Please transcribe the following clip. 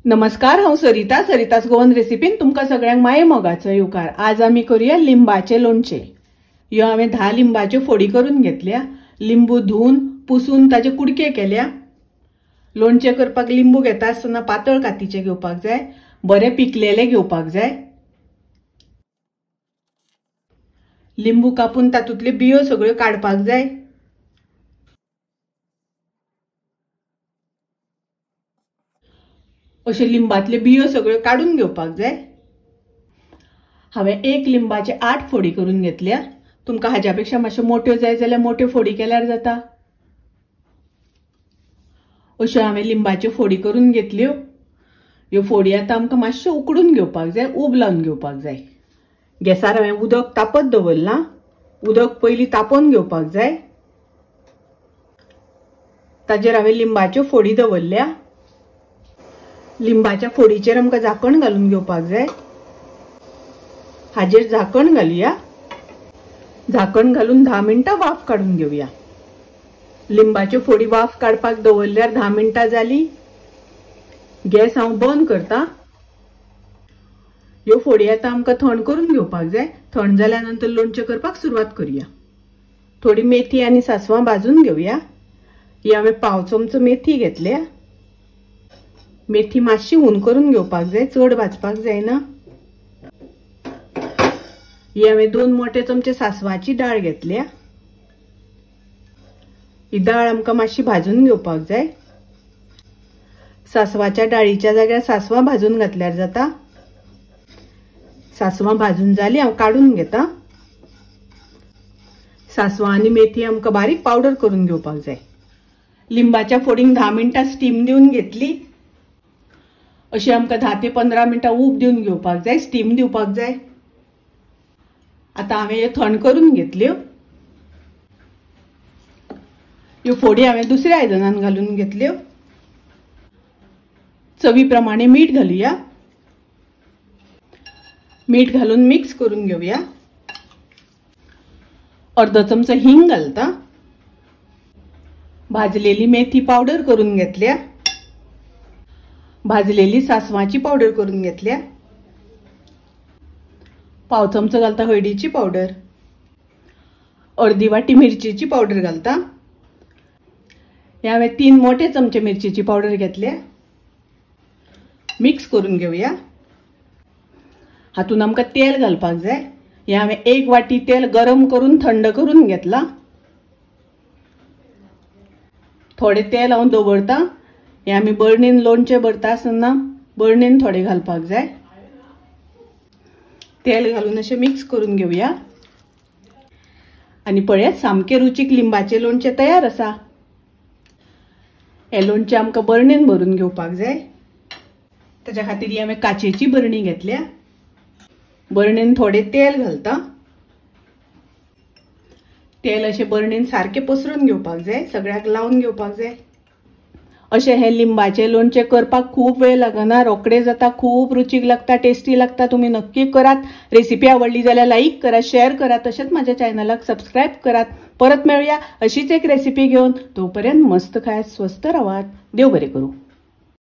नमस्कार, हांव सरिता, सरितास गोवन रेसिपीन तुमकां सगळ्यांक माये मोगाचो येवकार। आज आमी करूया लिंबाचें लोणचें। ह्यो हांवें 10 लिंबाच्यो फोडी करून घेतल्या। लिंबू धुवन पुसून ताचे कुडके केल्या। लोणचें करपाक लिंबू घेता आसतना पातळ कातीचे घेवपाक जाय, बरे पिकलेले घेवपाक जाय। लिंबू कापून तातूंतल्यो बियो सगळ्यो काडपाक जाय। अशे लिंबातले बियो सगळ्यो काडून घेवपाक जाय। हांवें एक लिंबाचे 8 फोडी करून घेतल्या। तुमकां हाज्या पेक्षा मातश्यो मोट्यो जाय जाल्यार मोट्यो फोडी केल्यार जाता। अश्यो हांवें लिंबाच्यो फोडी करून घेतल्यो। ह्यो फोडी आतां आमकां मातश्यो उकडून घेवपाक जाय, उब लावन घेवपाक जाय। गॅसार हांवें उदक तापत दवरलां। उदक पयलीं तापोवन घेवपाक जाय। ताजेर हांवें लिंबाच्यो फोडी दवरल्या। लिंबाच्या फोडीचेर आमकां झाकण घालून घेवपाक जाय। हाजेर झाकण घालुया। झाकण घालून 10 मिनटां वाफ काडून घेवया। लिंबाच्यो फोडी वाफ काडपाक दवरल्यार 10 मिनटां जाली। गॅस हांव बंद करता। ह्यो फोडी आतां आमकां थंड करून घेवपाक जाय। थंड जाल्या नंतर लोणचें करपाक सुरवात करूया। थोडी मेथी आनी सासवां भाजून घेवया। ही हांवें पाव चमचो मेथी घेतल्या। मेथी मातशी हून करून घेवपाक जाय, चड भाजपाक जायना। ही हांवें 2 मोठे चमचे सासवाची डाळ घेतल्या। ही डाळ आमकां मातशी भाजून घेवपाक जाय। सासवाच्या डाळीच्या जाग्यार सासवां भाजून घातल्यार जाता। सासवां भाजून जाली, हांव काडून घेता। सासवां आनी मेथी आमकां बारीक पावडर करून घेवपाक जाय। लिंबाच्या फोडींक 10 मिनटां स्टीम दिवन घेतली। अशी आमकां 10 ते 15 मिनटां ऊब दिवन घेवपाक जाय, स्टीम दिवपाक जाय। आतां हांवें ह्यो थंड करून घेतल्यो। ह्यो फोडी हांवें दुसऱ्या आयदनान घालून घेतल्यो। चवी प्रमाणे मीठ घालुया। मीठ घालून मिक्स करून घेवया। अर्दो चमचो हिंग घालता। भाजलेली मेथी पावडर करून घेतल्या। भाजलेली सासवाची पावडर करून घेतल्या। पाव चमचो घालता हळदीची पावडर। अर्दी वाटी मिरचीची पावडर घालता। हे हांवें 3 मोठे चमचे मिरचीची पावडर घेतल्या। मिक्स करून घेवया। हातून आमकां तेल घालपाक जाय। हे हांवें 1 वाटी तेल गरम करून थंड करून घेतला। थोडें तेल हांव दवरता। हे आमी बरणीन लोणचें भरता आसतना बरणीन थोडें घालपाक जाय। तेल घालून अशें मिक्स करून घेवया। आनी पळयात, सामकें रुचीक लिंबाचें लोणचें तयार आसा। हें लोणचें आमकां बरणीन भरून घेवपाक जाय। ताच्या खातीर ही हांवें काचेची बरणी घेतल्या। बरणीन थोडें तेल घालता। तेल अशें बरणीन सारकें पसरून घेवपाक जाय, सगळ्याक लावन घेवपाक जाय। अशें हें लिंबाचें लोणचें करपाक खूब वेळ लागना, रोखडें जाता, खूब रुचीक लागता, टेस्टी लागता। तुमी नक्की करात। रेसिपी आवडली जाल्यार लायक करात, शेअर करात, तशेंच माझ्या चॅनलाक सबस्क्रायब करात। परत मेळुया अशीच एक रेसिपी घेवन। तोपर्यंत मस्त खायात, स्वस्थ रावात। देव बरें करूं।